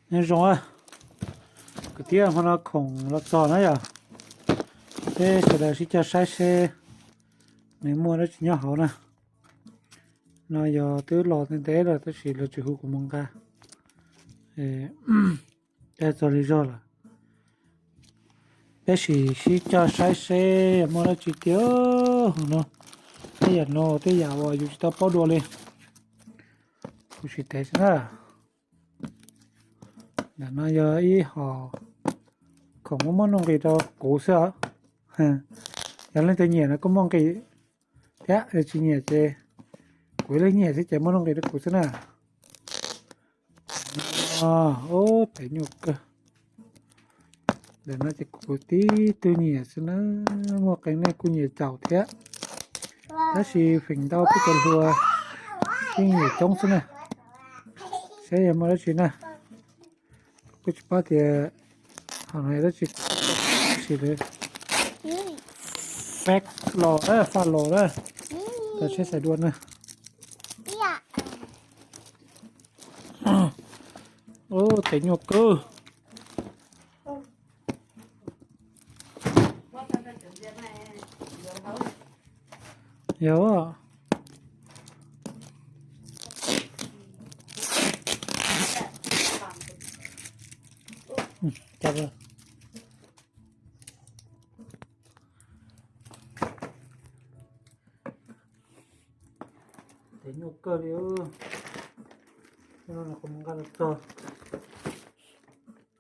Nyob zoo, kwv tij, hmo no khoom los txog na yom, peb sawv daws sib coj saib seb nws muaj dab tsi nyob hauv na. No yog twb los ntev ntev lawm tab sis lawv tsis hu kuv mus nqa, tag txog li zog lawm. Peb sim sib coj saib seb muaj dab tsi tiag hauv no. Tej yam no tej yam uas yus tsis tau paub dua li. Kuv sim tev xwb na. Ntawm no yog ib hom khoom muaj muaj nuj nqis rau kuv xwb os. Yog leej twg nyiam no kuj muaj nqis thiab, tsis nyiam ces kuv ib leeg nyiam xwb ces muaj nuj nqis rau kuv xwb na. Ub, tev nyuaj kawg. Ntawm no ces kuv tib tug nyiam xwb na, muaj qee nej kuj nyiam caum thiab. Tab sis feem ntau peb cov hluas yeej nyiam coob xwb na. Saib yog muaj dab tsi na. Kuj tsis paub tias hom no dab tsi, tab sis lawv faib los na, faj los na, tau tsheb xaiv dua na. Ub, tev nyuaj kawg. Yog. Tev nyuaj kawg li. Qhov no nqa los txog,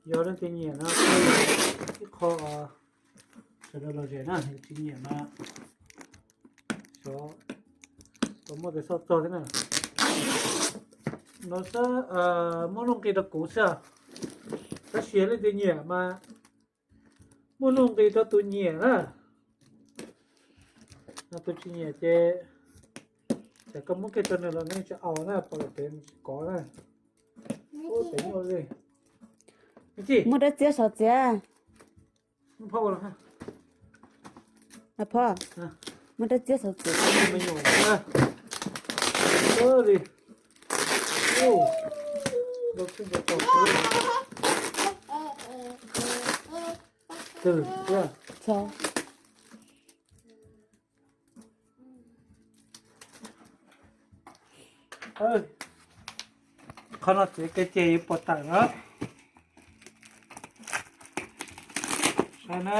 yog leej twg nyiam no, ib qho sawv daws los zem na, yog tsis nyiam mas xyov puas muaj tus xauj txog thiab na. No xwb, muaj nuj nqis rau kuv xwb, tab sis yog leej twg nyiam mas muaj nuj nqis rau tus nyiam na. No tus tsis nyiam ces txawm koj muab kiag rau nws los nws tsis au na, pom lawm pem tsis kov na. Ub, tev nyuaj li. Muaj dab txiab saum txiav. Phoj, muaj dab txiab saum txiav. Qhov no txiav kiag ces yuav puas tawm na. Saib na.